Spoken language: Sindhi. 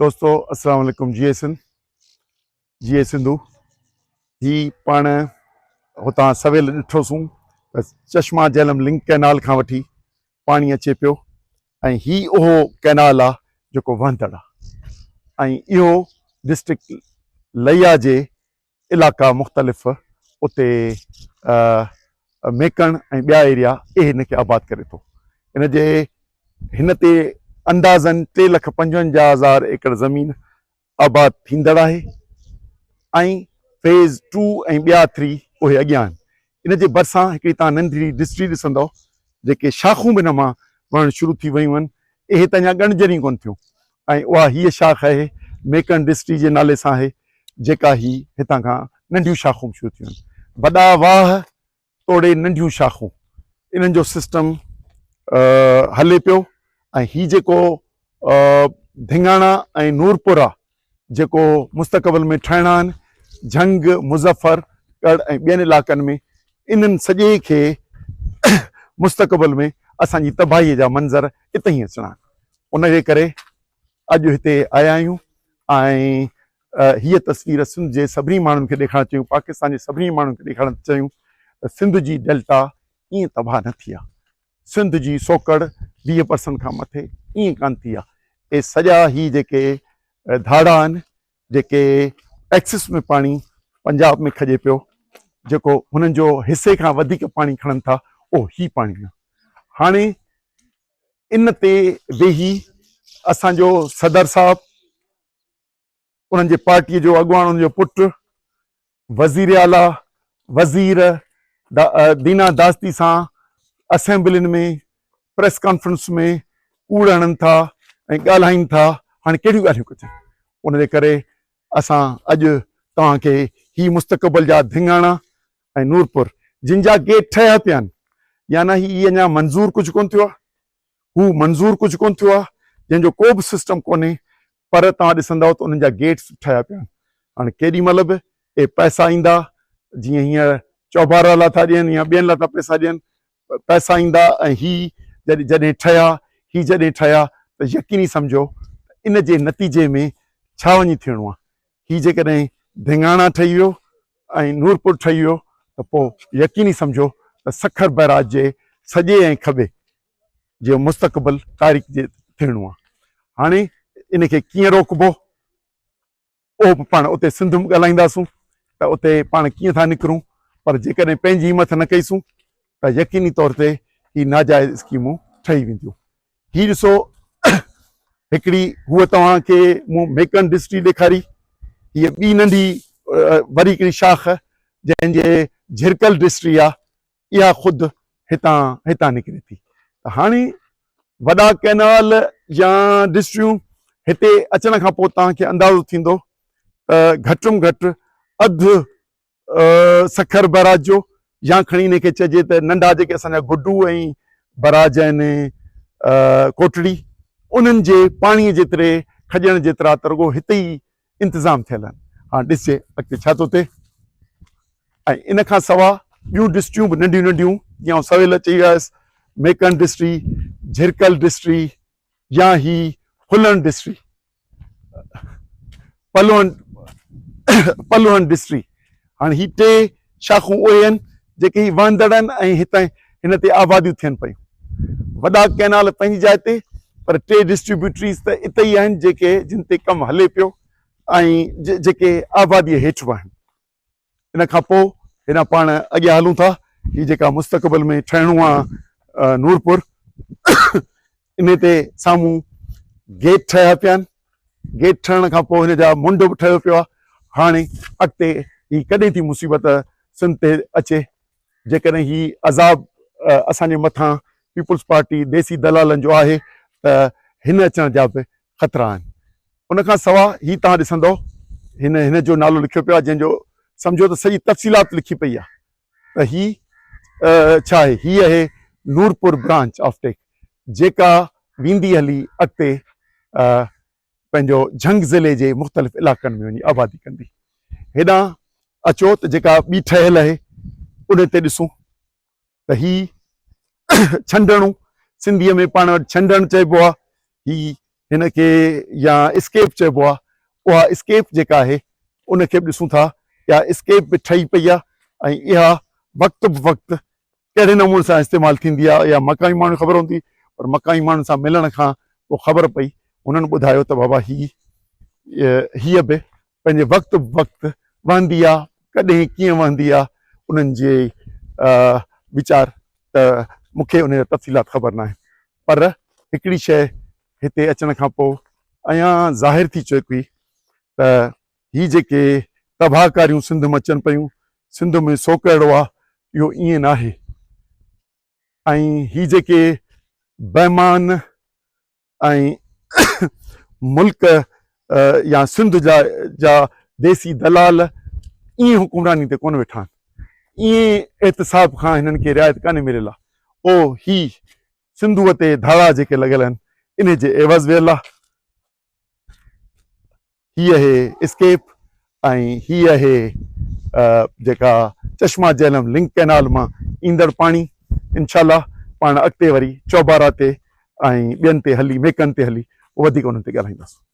دوستو السلام عليڪم جي سنڌ جي سنڌو هي پاڻ هتان سويل ڏٺوسون ته چشما جهلم لنڪ ڪئنال کان وٺي پاڻي اچي پيو ۽ هي اهو ڪئنال آ جيڪو وهندڙ آ ۽ اهو ڊسٽرڪٽ ليا جي علائقا مختلف اتي ميڪڻ ۽ ٻيا ايريا اهي هن کي آباد ڪري ٿو. ان جي هن تي اندازن ٽي لک 55 هزار ايڪڙ زمين آباد ٿيندڙ آهي ۽ فيز ٽو ۽ ٻيا ٿري اهي اڳيان آهن. ان جي ڀرسان هڪڙي توهان ننڍڙي ڊسٽري ڏسندؤ جيڪي شاخون به ان مان وهڻ شروع ٿي ويون آهن اهي ته اڃا ڳڻجن ئي ڪونه ٿيون ۽ اها هيء شاخ آهي ميڪڻ ڊسٽري جي نالي سان آهي جيڪا هي هتان کان ننڍيون شاخون به شروع ٿيون آهن. وڏا واهه توڙي ننڍيون شاخون انهن جو سسٽم هلي پيو ۽ هي جيڪو ڌڱاڻا ۽ نورپور آ جيڪو مستقبل ۾ ٺهڻا آهن جهنگ، مظفر ڳڙهه ۽ ٻين علائقن ۾ انهن سڄي کي مستقبل ۾ اسان جي تباهي جا منظر اتي ئي اچڻا آهن ان جي ڪري اڄ هتي آيا آهيون ۽ هيء تصوير سنڌ جي سڀني ماڻهن کي ڏيکارڻ چاهيون پاڪستان جي سڀني ماڻهن کي ڏيکارڻ چاهيون ته سنڌ جي ڊيلٽا ائين تباهه نه ٿي آهي سنڌ جي سوڪڙ 20 پرسنٽ کان مٿي ائين ڪانه ٿي آهي. اهي سڄا هي جيڪي ڌاڙا آهن جيڪي ايڪسس ۾ پاڻي پنجاب ۾ کڄي پيو جيڪو هنن جو حصي کان وڌيڪ پاڻي کڻن ٿا اهو هي پاڻي آهي. هاڻي ان تي ويهي اسان جو صدر صاحب انهن جي پارٽيء جو اڳواڻ ان جو پٽ، وزير اعليٰ، وزير، دينا داستي سان اسيمبلين ۾ پريس ڪانفرنس ۾ ڪوڙ هڻن ٿا ۽ ڳالهائين ٿا، هاڻي ڪهڙيون ڳالهيون ڪجن؟ ان جي ڪري اسان اڄ توهان کي هي مستقبل جا ڌڱاڻا ۽ نورپور جن جا گيٽ ٺهيا پيا آهن يعنيٰ هي اڃا منظور ڪجهه ڪونه ٿيو آهي، هو منظور ڪجهه ڪونه ٿيو آهي، جنهن جو ڪو به سسٽم ڪونهي، پر توهان ڏسندؤ ته انهن جا گيٽس به ٺهيا پيا آهن. هاڻي ڪيڏي مهل به اهي پئسا ايندا، جيئن هينئر چوبارا لاء ٿا ڏين يا ٻين لاء ٿا پئسا ڏين، پئسا ايندا ۽ هي جڏهن ٺهيا، هي جڏهن ٺهيا ته يقيني سمجهو ته ان جي نتيجي ۾ ڇا وڃي ٿيڻو آهي. هي جيڪڏهن ڌڱاڻا ٺهي ويو ۽ نورپور ٺهي ويو ته پوء يقيني سمجهو ته سکر بئراج جي سڄي ۽ کٻي جو مستقبل تاريخ جي ٿيڻو آهي. هاڻي ان کي ڪيئن روڪبو اهو به پاڻ اتي سنڌ ۾ ڳالهائينداسون ته اتي پاڻ ڪيئن ٿا نڪرون پر جيڪڏهن پنهنجي همٿ نه ڪئيسون ته يقيني طور تي هي ناجائز اسڪيمون ٺهي وينديون. هي ڏسو هڪڙي هوء توهان کي مون ميڪن ڊسٽري ڏيکاري، هيء ٻي ننڍي وري هڪڙي شاخ جنهن جي جهرڪل ڊسٽري آهي اها خود هتان هتان نڪري ٿي ته هاڻي وڏا ڪئنال يا ڊسٽريون هتي اچڻ کان پوء توهان کي اندازو ٿيندو ته گهٽ م گهٽ اڌ سکر بئراج جو يا کڻي ان کي چئجي ته ننڍا جيڪي اسان جا گڊو ۽ بئراج آهن ڪوٽڙي انهن جي پاڻي جيتري کڄڻ جيترا ته رڳو هتي ئي انتظام ٿيل آهن. هاڻ ڏسجي اڳتي ڇا ٿو ٿئي ۽ ان کان سوا ٻيون ڊسٽريون به ننڍيون ننڍيون جيئن آئون سويل چئي ويو آهيس ميڪن ڊسٽري، جھرڪل ڊسٽري يا هي ڦلڻ ڊسٽري پلوهن پلوهن ڊسٽري هاڻي هي ٽي شاخون اهي آهن جيڪي هي وهندڙ آهن ۽ هتان هن تي آباديون ٿين پيون. وڏا ڪئنال پنهنجي جاء تي پر ٽي ڊسٽريبيوٽريز ته اتي ئي آهن جيڪي جن تي ڪم هلي پيو ۽ جيڪي آباديء هيٺ به آهن. ان کان پوء هيڏانهن پاڻ اڳيان هلون ٿا هي جيڪا مستقبل ۾ ٺهڻو آهي نورپور انهي تي سامهون گيٽ ٺهيا پيا آهن. گيٽ ٺهڻ کان پوء هن جا منڍ به ٺهيو پيو آهي. هاڻي اڳتي هي ڪڏهن ٿي مصيبت سنڌ تي اچي، جيڪڏهن هي عذاب اسان جي مٿان پيپلز پارٽي ديسي دلالن جو آهي ته هن اچڻ جا به خطرا آهن. ان کان سوا هي توهان ڏسندو هن هن جو نالو لکيو پيو آهي جنهن جو سمجهو ته سڄي تفصيلات لکي پئي آهي. ته هي ڇا آهي؟ هي آهي نورپور برانچ آف ٽيڪ جيڪا ويندي هلي اڳتي پنهنجو جهنگ ضلعي جي مختلف علائقن ۾ وڃي آبادي ڪندي. هيڏانهن اچو ته جيڪا ٻي ٺهيل آهي ان تي ڏسون ته هي ڇنڊڻو سنڌيء ۾ پاڻ وٽ ڇنڊڻ چئبو آهي. هي هن کي يا اسڪيپ چئبو آهي، اها اسڪيپ جيڪا آهي ان کي به ڏسون ٿا. اها اسڪيپ به ٺهي پئي آهي ۽ اها وقت به وقت ڪهڙي نموني سان استعمال ٿيندي آهي اها مقامي ماڻهن کي خبر هوندي، پر مقامي ماڻهن سان ملڻ کان پوء خبر پئي، انهن ٻڌايو ته بابا هي هيء به پنهنجي وقت به وقت وهندي آهي، ڪڏهن ڪيئن وهندي آهي انهن جي ويچار ته مون کي ان جا تفصيلات خبر ناهن، پر هڪڙي شيء هتي اچڻ کان پوء عيان ظاهر ٿي چڪي ته هي جيڪي تباهه ڪاريون سنڌ ۾ اچن پيون، سنڌ ۾ سوڪهڙو آ، اهو ائين ناهي ۽ هي جيڪي بيمان ۽ ملڪ يا سنڌ جا جا ديسي دلال ائين حڪمراني تي ڪونه ويٺا آهن، ائين احتساب کان هنن کي رعايت ڪانه مليل آ. او هي سنڌوء تي ڌاڙا جيڪي لڳل آهن انهي جي عيوض ويل آ. هي اهي اسڪيپ ۽ هي اهي جيڪا چشما جهلم لنڪ ڪئنال مان ايندڙ پاڻي. انشاء الله پاڻ اڳتي وري چوبارا تي ۽ ٻين تي هلي، ميڪن تي هلي وڌيڪ انهن تي ڳالهائينداسون.